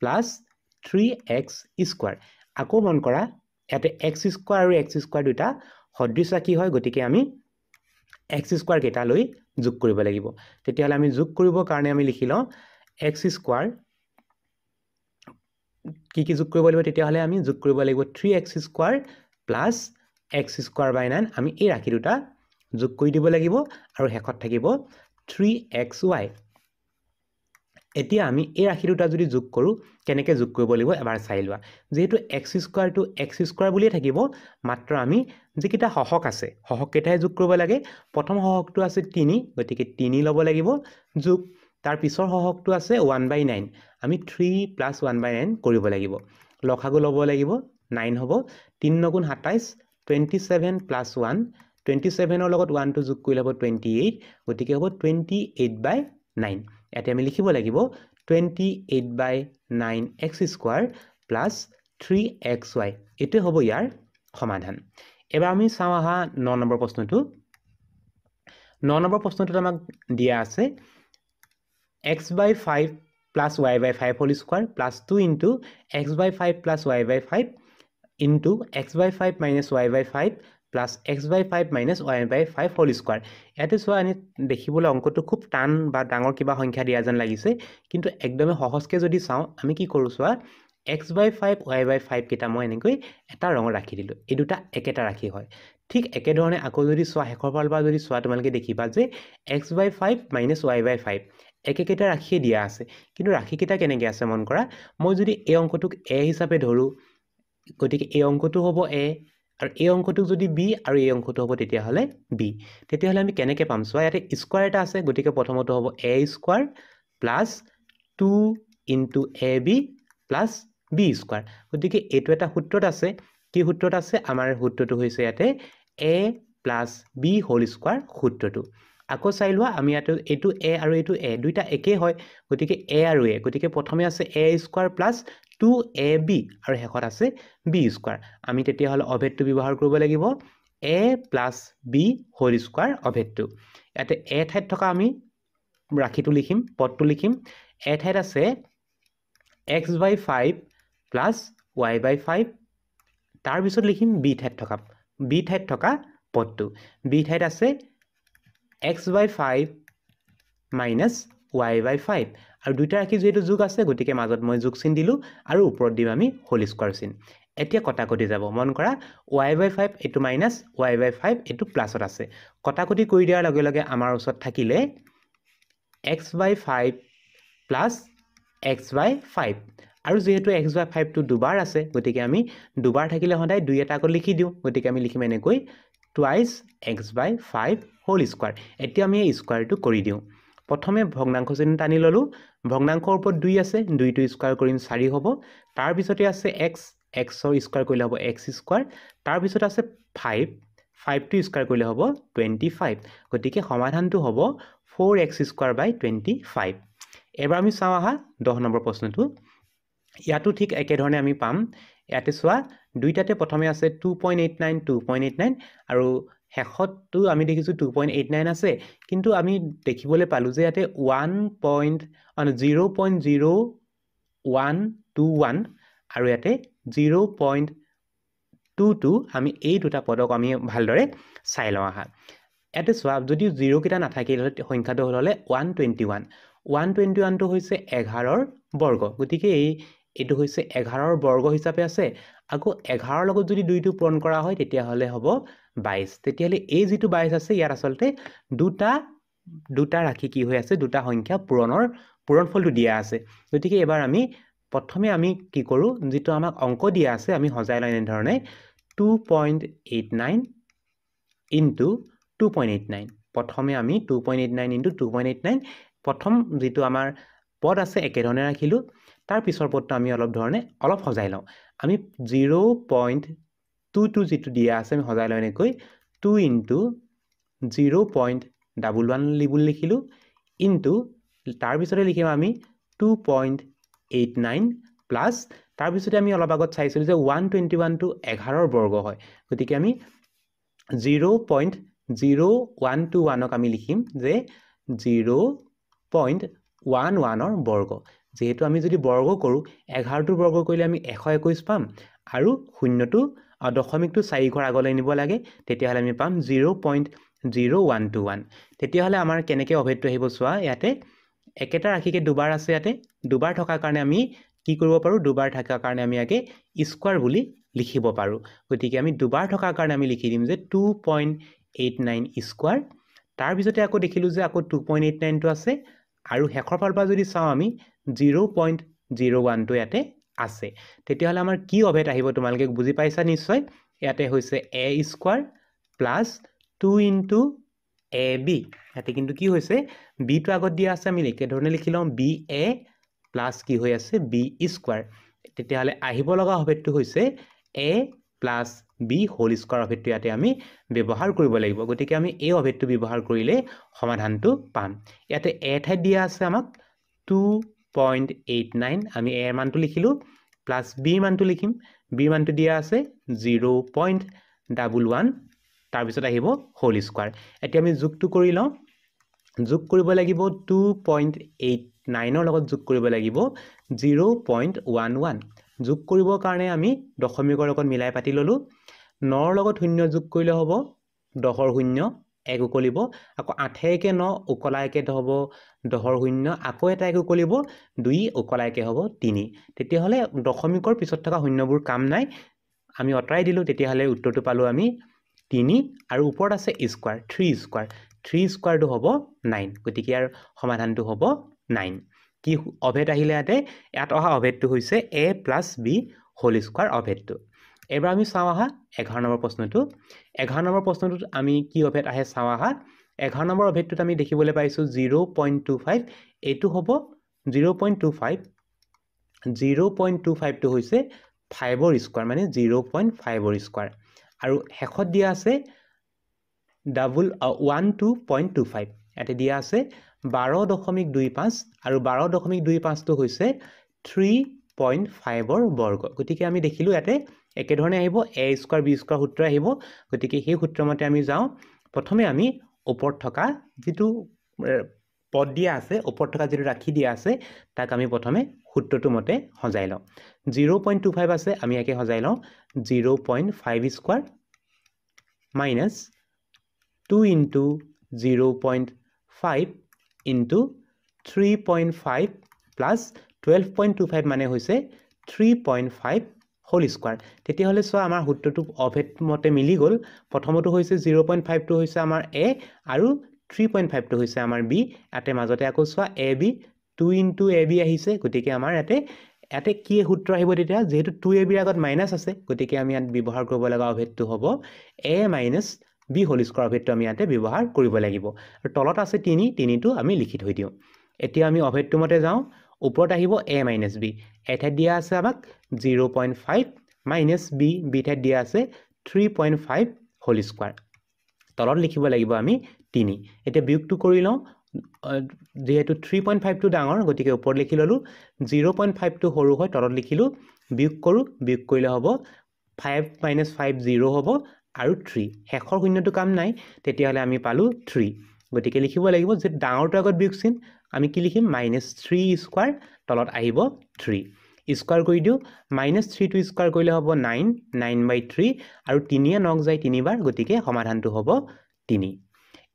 plus three x square. আকৌ মন কৰা ইয়াতে এক্স স্কোৱাৰ আৰু এক্স স্কোৱাৰ দুটা সদৃশ ৰাশি হয়, গতিকে আমি এক্স স্কোৱাৰ কেইটা লৈ যোগ কৰিব লাগিব। তেতিয়াহ'লে আমি যোগ কৰিবৰ কাৰণে আমি লিখি লওঁ এক্স স্কোৱাৰ কি কি যোগ কৰিব লাগিব, তেতিয়াহ'লে আমি যোগ কৰিব লাগিব three x square plus x square by nine. আমি এই ৰাশি দুটা যোগ কৰি দিব লাগিব আৰু শেষত থাকিব থ্ৰী এক্স ৱাই। এতিয়া আমি এই ৰাশি দুটা যদি যোগ কৰোঁ কেনেকৈ যোগ কৰিব লাগিব এবাৰ চাই লোৱা। যিহেতু এক্স স্কোৱাৰটো এক্স স্কোৱাৰ বুলিয়ে থাকিব, মাত্ৰ আমি যিকেইটা সহক আছে সহককেইটাহে যোগ কৰিব লাগে। প্ৰথম সহকটো আছে তিনি, গতিকে তিনি ল'ব লাগিব যোগ, তাৰ পিছৰ সহকটো আছে ওৱান বাই নাইন, আমি three plus one by nine কৰিব লাগিব। লসাগু ল'ব লাগিব, নাইন হ'ব, তিনি নগুণ 27, 27 প্লাছ ওৱান, 27ৰ লগত ওৱানটো যোগ কৰিলে হ'ব 28, গতিকে হ'ব 28/9। ইয়াতে আমি লিখিব লাগিব 28/9 x square plus three x y, এইটোৱে হ'ব ইয়াৰ সমাধান। এবাৰ আমি চাওঁ আহা 9 নম্বৰ প্ৰশ্নটো। 9 নম্বৰ প্ৰশ্নটোত আমাক দিয়া আছে x by 5 plus y by 5 whole square plus 2 into x by 5 plus y by 5 into x by 5 minus y by 5 plus x by 5 minus y by 5 whole square। ইয়াতে চোৱা, এনে দেখিবলৈ অংকটো খুব টান বা ডাঙৰ কিবা সংখ্যা দিয়া যেন লাগিছে, কিন্তু একদমেই সহজকৈ যদি চাওঁ আমি কি কৰোঁ চোৱা, x by 5 y by 5 কেইটা মই এনেকৈ এটা ৰঙত ৰাখি দিলোঁ, এই দুটা একেটা ৰাশি হয়। ঠিক একেধৰণে আকৌ যদি চোৱা শেষৰ ফালৰ পৰা যদি চোৱা তোমালোকে দেখিবা যে x by 5 minus y by 5 একেকেইটা ৰাশিয়ে দিয়া আছে, কিন্তু ৰাশিকেইটা কেনেকৈ আছে মন কৰা। মই যদি এই অংকটোক এ হিচাপে ধৰোঁ, গতিকে এই অংকটো হ'ব এ, আৰু এই অংকটোক যদি বি আৰু এই অংকটো হ'ব তেতিয়াহ'লে বি। তেতিয়াহ'লে আমি কেনেকৈ পাম চোৱা, ইয়াতে স্কোৱাৰ এটা আছে, গতিকে প্ৰথমটো হ'ব a square plus 2 into a b plus b square. গতিকে এইটো এটা সূত্ৰত আছে, কি সূত্ৰত আছে, আমাৰ সূত্ৰটো হৈছে ইয়াতে a plus b whole square সূত্ৰটো। আকৌ চাই লোৱা, আমি ইয়াতে এইটো এ আৰু এইটো এ দুইটা একেই হয়, গতিকে এ আৰু এ, গতিকে প্ৰথমে আছে a square plus 2 a b আৰু শেষত আছে বি স্কোৱাৰ। আমি তেতিয়াহ'লে অভেদটো ব্যৱহাৰ কৰিব লাগিব a plus b whole square অভেদটো। ইয়াতে এ ঠাইত থকা আমি ৰাশিটো লিখিম, পদটো লিখিম। এ ঠাইত আছে x by 5 plus y by 5, তাৰপিছত লিখিম বি ঠাইত থকা, বি ঠাইত থকা পদটো। বি ঠাইত আছে x by 5 minus y by 5 আৰু দুইটা ৰাশি যিহেতু যোগ আছে গতিকে মাজত মই যোগ চিন দিলোঁ আৰু ওপৰত দিম আমি হোল স্কোৱাৰ চিন। এতিয়া কটাকটি যাব, মন কৰা y by 5 এইটো মাইনাছ y by 5 এইটো প্লাছত আছে। কটাকটি কৰি দিয়াৰ লগে লগে আমাৰ ওচৰত থাকিলে x by 5 plus x by 5 আৰু যিহেতু x by 5টো দুবাৰ আছে গতিকে আমি দুবাৰ থাকিলে সদায় দুই এটা আকৌ লিখি দিওঁ, গতিকে আমি লিখিম এনেকৈ twice x by 5 whole square. এতিয়া আমি এই স্কোৱাৰটো কৰি দিওঁ। প্ৰথমে ভগ্নাংশ চিহ্ন টানি ল'লোঁ, ভগ্নাংশৰ ওপৰত 2 আছে, 2টো স্কোৱাৰ কৰিম 4 হ'ব। তাৰপিছতে আছে x, এক্সৰ স্কোৱাৰ কৰিলে হ'ব এক্স স্কোৱাৰ। তাৰপিছত আছে 5, 5টো স্কোৱাৰ কৰিলে হ'ব 25। গতিকে সমাধানটো হ'ব 4x square by 25। এবাৰ আমি চাওঁ আহা 10 নম্বৰ প্ৰশ্নটো। ইয়াতো ঠিক একেধৰণে আমি পাম। ইয়াতে চোৱা দুইটাতে প্ৰথমে আছে 2.89 2.89 আৰু শেষতটো আমি দেখিছোঁ 2.89 আছে, কিন্তু আমি দেখিবলৈ পালোঁ যে ইয়াতে 0.0121 আৰু ইয়াতে 0.22। আমি এই দুটা পদক আমি ভালদৰে চাই লওঁ আহা। ইয়াতে চোৱা যদি জিৰ'কেইটা নাথাকিল সংখ্যাটো হ'লে 121। 121টো হৈছে 11ৰ বৰ্গ, গতিকে এইটো হৈছে 11ৰ বৰ্গ হিচাপে আছে। আকৌ 11ৰ লগত যদি 2টো পূৰণ কৰা হয় তেতিয়াহ'লে হ'ব 22। তেতিয়াহ'লে এই যিটো 22 আছে ইয়াত আচলতে দুটা দুটা ৰাশি কি হৈ আছে, দুটা সংখ্যা পূৰণফলটো দিয়া আছে। গতিকে এবাৰ আমি প্ৰথমে আমি কি কৰোঁ, যিটো আমাক অংক দিয়া আছে আমি সজাই লওঁ এনেধৰণে 2.89 ইনটু 2.89। প্ৰথমে আমি 2.89 ইনটু 2.89 প্ৰথম যিটো আমাৰ পদ আছে একেধৰণে ৰাখিলোঁ। তাৰ পিছৰ পদটো আমি অলপ ধৰণে অলপ সজাই লওঁ। আমি 0.22 যিটো দিয়া আছে আমি সজাই লওঁ এনেকৈ 2 ইনটু 0.11 বুলি লিখিলোঁ ইনটু তাৰপিছতে লিখিম আমি 2.89 প্লাছ তাৰপিছতে আমি অলপ আগত চাইছিলোঁ যে 121টো 11ৰ বৰ্গ হয়, গতিকে আমি 0.0121ক আমি লিখিম যে 0.11ৰ বৰ্গ। যিহেতু আমি যদি বৰ্গ কৰোঁ 11টো বৰ্গ কৰিলে আমি 121 পাম আৰু শূন্যটো দশমিকটো 4 ঘৰ আগলৈ নিব লাগে, তেতিয়াহ'লে আমি পাম 0.0121। তেতিয়াহ'লে আমাৰ কেনেকৈ অভেদটো আহিব চোৱা, ইয়াতে একেটা ৰাশিকে দুবাৰ আছে, ইয়াতে দুবাৰ থকাৰ কাৰণে আমি কি কৰিব পাৰোঁ, দুবাৰ থকাৰ কাৰণে আমি ইয়াকে স্কোৱাৰ বুলি লিখিব পাৰোঁ। গতিকে আমি দুবাৰ থকাৰ কাৰণে আমি লিখি দিম যে 2.89 স্কোৱাৰ। তাৰপিছতে আকৌ দেখিলোঁ যে আকৌ 2.89টো আছে আৰু শেষৰ ফালৰ পৰা যদি চাওঁ আমি 0.01টো ইয়াতে আছে। তেতিয়াহ'লে আমাৰ কি অভেদ আহিব তোমালোকে বুজি পাইছা নিশ্চয়। ইয়াতে হৈছে a square plus 2 into a b. ইয়াতে কিন্তু কি হৈছে, বিটো আগত দিয়া আছে, আমি একেধৰণে লিখি লওঁ বি এ প্লাছ কি হৈ আছে বি স্কোৱাৰ। তেতিয়াহ'লে আহিব লগা অভেদটো হৈছে a plus b whole square অভেদটো ইয়াতে আমি ব্যৱহাৰ কৰিব লাগিব। গতিকে আমি এই অভেদটো ব্যৱহাৰ কৰিলে সমাধানটো পাম। ইয়াতে এ ঠাইত দিয়া আছে আমাক 2.89, আমি এৰ মানটো লিখিলোঁ প্লাছ বিৰ মানটো লিখিম, বিৰ মানটো দিয়া আছে 0.11, তাৰপিছত আহিব হোল স্কোৱাৰ। এতিয়া আমি যোগটো কৰি লওঁ। যোগ কৰিব লাগিব 2.89ৰ লগত যোগ কৰিব লাগিব 0.11। যোগ কৰিবৰ কাৰণে আমি দশমিকৰ লগত মিলাই পাতি ল'লোঁ। 9ৰ লগত শূন্য যোগ কৰিলে হ'ব 10ৰ শূন্য 1 উকলিব, আকৌ 8 1 9 উকলা 1 হ'ব 10ৰ শূন্য, আকৌ এটা 1 উকলিব 2 উকলা 1 হ'ব 3। তেতিয়াহ'লে দশমিকৰ পিছত থকা শূন্যবোৰ কাম নাই, আমি আঁতৰাই দিলোঁ। তেতিয়াহ'লে উত্তৰটো পালোঁ আমি 3 আৰু ওপৰত আছে স্কোৱাৰ 3 স্কোৱাৰ, 3 স্কোৱাৰটো হ'ব 9। গতিকে ইয়াৰ সমাধানটো হ'ব 9। কি অভেদ আহিলে ইয়াতে, ইয়াত অহা অভেদটো হৈছে a plus b whole square অভেদটো। এবাৰ আমি চাওঁ আহা 11 নম্বৰ প্ৰশ্নটো। 11 নম্বৰ প্ৰশ্নটোত আমি কি অভেদ আহে চাওঁ আহা। 11 নম্বৰ অভেদটোত আমি দেখিবলৈ পাইছোঁ 0.25, এইটো হ'ব 0.25। 0.25টো হৈছে 5ৰ স্কোৱাৰ, মানে 0.5ৰ স্কোৱাৰ। আৰু শেষত দিয়া আছে 12.25, ইয়াতে দিয়া আছে 12.25 আৰু 12.25টো হৈছে 3.5ৰ বৰ্গ। গতিকে আমি দেখিলোঁ ইয়াতে একেধৰণে আহিব এ স্কোৱাৰ বি স্কোৱাৰ সূত্ৰ আহিব। গতিকে সেই সূত্ৰমতে আমি যাওঁ। প্ৰথমে আমি ওপৰত থকা যিটো পদ দিয়া আছে, ওপৰত থকা যিটো ৰাশি দিয়া আছে তাক আমি প্ৰথমে সূত্ৰটো মতে সজাই লওঁ। 0.25 আছে, আমি ইয়াকে সজাই লওঁ 0.5 square minus 2 into 0.5 into 3.5 plus 12.25 মানে হৈছে 3.5 হোল স্কোৱাৰ। তেতিয়াহ'লে চোৱা আমাৰ সূত্ৰটো অভেদ মতে মিলি গ'ল। প্ৰথমটো হৈছে 0.5টো হৈছে আমাৰ এ আৰু 3.5টো হৈছে আমাৰ বি। ইয়াতে মাজতে আকৌ চোৱা A B 2 into A B আহিছে, গতিকে আমাৰ ইয়াতে কি সূত্ৰ আহিব তেতিয়া, যিহেতু 2 এ বিৰ আগত মাইনাছ আছে, গতিকে আমি ইয়াত ব্যৱহাৰ কৰিব লগা অভেদটো হ'ব A minus B whole square অভেদটো আমি ইয়াতে ব্যৱহাৰ কৰিব লাগিব। আৰু তলত আছে 3, 3টো আমি লিখি থৈ দিওঁ। এতিয়া আমি অভেদটো মতে যাওঁ, ওপৰত আহিব এ মাইনাছ বি, এ ঠাইত দিয়া আছে আমাক 0.5 মাইনাছ বি, বি ঠাইত দিয়া আছে 3.5 হোল স্কোৱাৰ, তলত লিখিব লাগিব আমি 3। এতিয়া বিয়োগটো কৰি লওঁ, যিহেতু 3.5টো ডাঙৰ গতিকে ওপৰত লিখি ল'লোঁ, 0.5টো সৰু হয় তলত লিখিলোঁ, বিয়োগ কৰোঁ, বিয়োগ কৰিলে হ'ব 5 মাইনাছ 5 0 হ'ব আৰু 3, শেষৰ শূন্যটো কাম নাই, তেতিয়াহ'লে আমি পালোঁ 3। গতিকে লিখিব লাগিব যে ডাঙৰটোৰ আগত বিয়োগ চিন, আমি কি লিখিম মাইনাছ 3 স্কোৱাৰ, তলত আহিব 3, স্কোৱাৰ কৰি দিওঁ, মাইনাছ 3টো স্কোৱাৰ কৰিলে হ'ব 9, 9/3 আৰু 3 নক যায় তিনিবাৰ, গতিকে সমাধানটো হ'ব 3।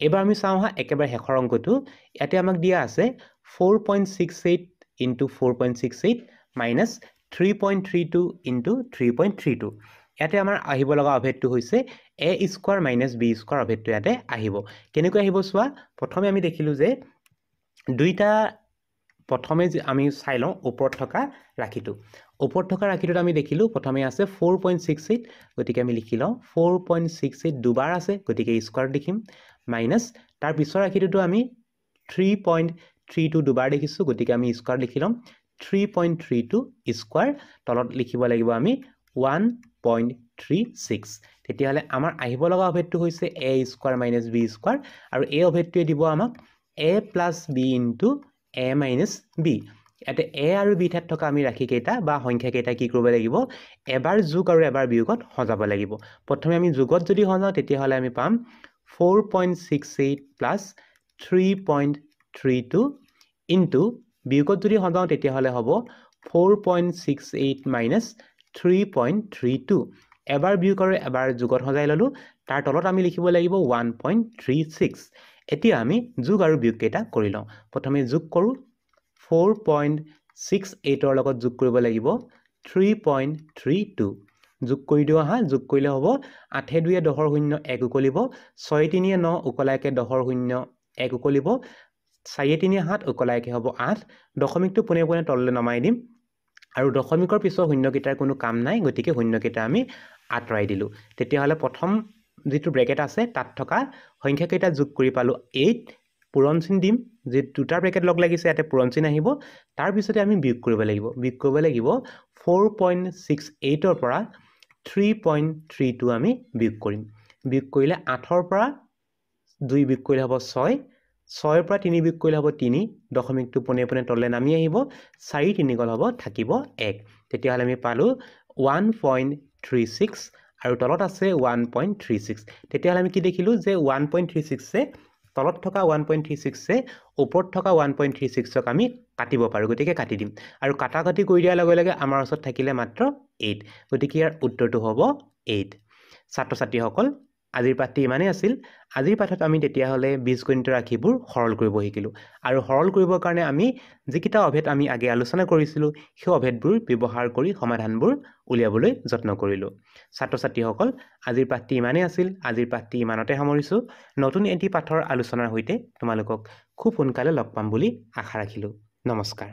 এইবাৰ আমি চাওঁ হা একেবাৰে শেষৰ অংকটো। ইয়াতে আমাক দিয়া আছে 4.68 ইনটু 4.68 মাইনাছ 3.32 ইনটু 3.32। ইয়াতে আমাৰ আহিব লগা অভেদটো হৈছে A square minus B square অভেদটো ইয়াতে আহিব। কেনেকৈ আহিব চোৱা, প্ৰথমে আমি দেখিলোঁ যে দুইটা, প্ৰথমে আমি চাই লওঁ ওপৰত থকা ৰাশিটো। ওপৰত থকা ৰাশিটোত আমি দেখিলোঁ প্ৰথমে আছে 4.68, গতিকে আমি লিখি লওঁ 4.68 দুবাৰ আছে, গতিকে স্কোৱাৰ লিখিম, মাইনাছ তাৰ পিছৰ ৰাশিটোতো আমি 3.32 দুবাৰ দেখিছোঁ, গতিকে আমি স্কোৱাৰ লিখি ল'ম 3.32 স্কোৱাৰ, তলত লিখিব লাগিব আমি 1.36। তেতিয়াহ'লে আমাৰ আহিব লগা অভেদটো হৈছে A square minus B square, আৰু এই অভেদটোৱে দিব আমাক A plus B into A minus B. ইয়াতে এ আৰু বি ঠাইত থকা আমি ৰাশিকেইটা বা সংখ্যাকেইটা কি কৰিব লাগিব, এবাৰ যোগ আৰু এবাৰ বিয়োগত সজাব লাগিব। প্ৰথমে আমি যোগত যদি সজাওঁ তেতিয়াহ'লে আমি পাম 4.68 প্লাছ 3.32 ইনটু বিয়োগত যদি সজাওঁ তেতিয়াহ'লে হ'ব 4.68 মাইনাছ 3.32। এবাৰ বিয়োগ আৰু এবাৰ যোগত সজাই ল'লোঁ, তাৰ তলত আমি লিখিব লাগিব 1.36। এতিয়া আমি যোগ আৰু বিয়োগকেইটা কৰি লওঁ। প্ৰথমে যোগ কৰোঁ, 4.68ৰ লগত যোগ কৰিব লাগিব 3.32, যোগ কৰি দিওঁ আহা, যোগ কৰিলে হ'ব 8 2 10 0 1 উকলিব, 6 3 9 উকলাই 1 10 0 1 উকলিব, 4 3 7 উকলাই 1 হ'ব 8, দশমিকটো পোনে পোনে তললৈ নমাই দিম আৰু দশমিকৰ পিছৰ শূন্যকেইটাৰ কোনো কাম নাই, গতিকে শূন্যকেইটা আমি আঁতৰাই দিলোঁ। তেতিয়াহ'লে প্ৰথম যিটো ব্ৰেকেট আছে তাত থকা সংখ্যাকেইটা যোগ কৰি পালোঁ 8, পূৰণ চিন দিম, যি দুটা ব্ৰেকেট লগ লাগিছে ইয়াতে পূৰণ চিন আহিব, তাৰপিছতে আমি বিয়োগ কৰিব লাগিব। বিয়োগ কৰিব লাগিব 4.68ৰ পৰা 3.32 আমি বিয়োগ কৰিম। বিয়োগ কৰিলে 8ৰ পৰা 2 বিয়োগ কৰিলে হ'ব 6, 6ৰ পৰা 3 বিয়োগ কৰিলে হ'ব 3, দশমিকটো পোনে পোনে তললৈ নামি আহিব, 4 3 গ'ল হ'ব থাকিব 1। তেতিয়াহ'লে আমি পালোঁ 1.36 আৰু তলত আছে 1.36। তেতিয়াহ'লে আমি কি দেখিলোঁ যে 1.36-এ তলত থকা 1.36-এ ওপৰত থকা 1.36ক আমি কাটিব পাৰোঁ, গতিকে কাটি দিম। আৰু কাটা কাটি কৰি দিয়াৰ লগে লগে আমাৰ ওচৰত থাকিলে মাত্ৰ 8, গতিকে ইয়াৰ উত্তৰটো হ'ব 8। ছাত্ৰ ছাত্ৰীসকল, আজিৰ পাঠটি ইমানেই আছিল। আজিৰ পাঠত আমি তেতিয়াহ'লে বীজগণিতৰ ৰাশিবোৰ সৰল কৰিব শিকিলোঁ, আৰু সৰল কৰিবৰ কাৰণে আমি যিকেইটা অভেদ আমি আগে আলোচনা কৰিছিলোঁ সেই অভেদবোৰ ব্যৱহাৰ কৰি সমাধানবোৰ উলিয়াবলৈ যত্ন কৰিলোঁ। ছাত্ৰ ছাত্ৰীসকল, আজিৰ পাঠটি ইমানেই আছিল। আজিৰ পাঠটি ইমানতে সামৰিছোঁ। নতুন এটি পাঠৰ আলোচনাৰ সৈতে তোমালোকক খুব সোনকালে লগ পাম বুলি আশা ৰাখিলোঁ। নমস্কাৰ।